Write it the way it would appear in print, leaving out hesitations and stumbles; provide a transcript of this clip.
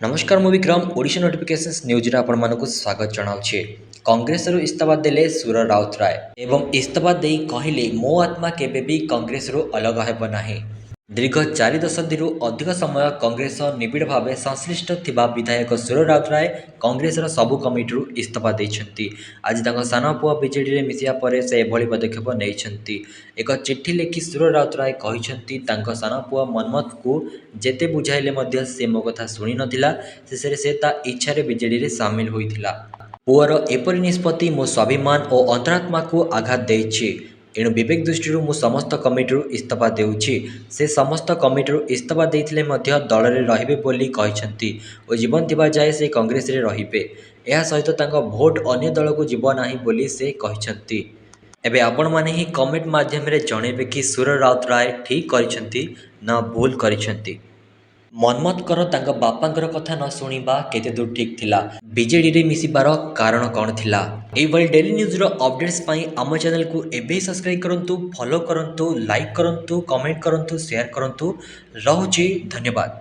ନମସ୍କାର, ମୁଁ ବିକ୍ରମ, ଓଡ଼ିଶା ନୋଟିଫିକେସନ୍ସ ନ୍ୟୁଜ୍ରେ ଆପଣମାନଙ୍କୁ ସ୍ୱାଗତ ଜଣାଉଛି। କଂଗ୍ରେସରୁ ଇସ୍ତଫା ଦେଲେ ସୁର ରାଉତରାୟ ଏବଂ ଇସ୍ତଫା ଦେଇ କହିଲେ, ମୋ ଆତ୍ମା କେବେ ବି କଂଗ୍ରେସରୁ ଅଲଗା ହେବ ନାହିଁ। ଦୀର୍ଘ 4 ଦଶନ୍ଧିରୁ ଅଧିକ ସମୟ କଂଗ୍ରେସ ସହ ନିବିଡ଼ ଭାବେ ସଂଶ୍ଳିଷ୍ଟ ଥିବା ବିଧାୟକ ସୁର ରାଉତରାୟ କଂଗ୍ରେସର ସବୁ କମିଟିରୁ ଇସ୍ତଫା ଦେଇଛନ୍ତି। ଆଜି ତାଙ୍କ ସାନ ପୁଅ ବିଜେଡିରେ ମିଶିବା ପରେ ସେ ଏଭଳି ପଦକ୍ଷେପ ନେଇଛନ୍ତି। ଏକ ଚିଠି ଲେଖି ସୁର ରାଉତରାୟ କହିଛନ୍ତି, ତାଙ୍କ ସାନ ପୁଅ ମନ୍ମଥଙ୍କୁ ଯେତେ ବୁଝାଇଲେ ମଧ୍ୟ ସେ ମୋ କଥା ଶୁଣିନଥିଲା। ଶେଷରେ ସେ ତା ଇଚ୍ଛାରେ ବିଜେଡିରେ ସାମିଲ ହୋଇଥିଲା। ପୁଅର ଏପରି ନିଷ୍ପତ୍ତି ମୋ ସ୍ୱାଭିମାନ ଓ ଅନ୍ତରାତ୍ମାକୁ ଆଘାତ ଦେଇଛି। ଏଣୁ ବିବେକ ଦୃଷ୍ଟିରୁ ମୁଁ ସମସ୍ତ କମିଟିରୁ ଇସ୍ତଫା ଦେଉଛି। ସେ ସମସ୍ତ କମିଟିରୁ ଇସ୍ତଫା ଦେଇଥିଲେ ମଧ୍ୟ ଦଳରେ ରହିବେ ବୋଲି କହିଛନ୍ତି ଓ ଜୀବନ ଥିବା ଯାଏ ସେ କଂଗ୍ରେସରେ ରହିବେ। ଏହା ସହିତ ତାଙ୍କ ଭୋଟ ଅନ୍ୟ ଦଳକୁ ଯିବ ନାହିଁ ବୋଲି ସେ କହିଛନ୍ତି। ଏବେ ଆପଣମାନେ ହିଁ କମେଣ୍ଟ ମାଧ୍ୟମରେ ଜଣାଇବେ କି ସୁର ରାଉତରାୟ ଠିକ୍ କରିଛନ୍ତି ନା ଭୁଲ କରିଛନ୍ତି? ମନ୍ମଥଙ୍କର ତାଙ୍କ ବାପାଙ୍କର କଥା ନ ଶୁଣିବା କେତେ ଦୂର ଠିକ୍ ଥିଲା? ବିଜେଡ଼ିରେ ମିଶିବାର କାରଣ କ'ଣ ଥିଲା? ଏଇଭଳି ଡେଲି ନ୍ୟୁଜ୍ର ଅପଡେଟ୍ସ ପାଇଁ ଆମ ଚ୍ୟାନେଲକୁ ଏବେ ହିଁ ସବସ୍କ୍ରାଇବ୍ କରନ୍ତୁ, ଫଲୋ କରନ୍ତୁ, ଲାଇକ୍ କରନ୍ତୁ, କମେଣ୍ଟ କରନ୍ତୁ, ସେୟାର କରନ୍ତୁ। ରହୁଛି, ଧନ୍ୟବାଦ।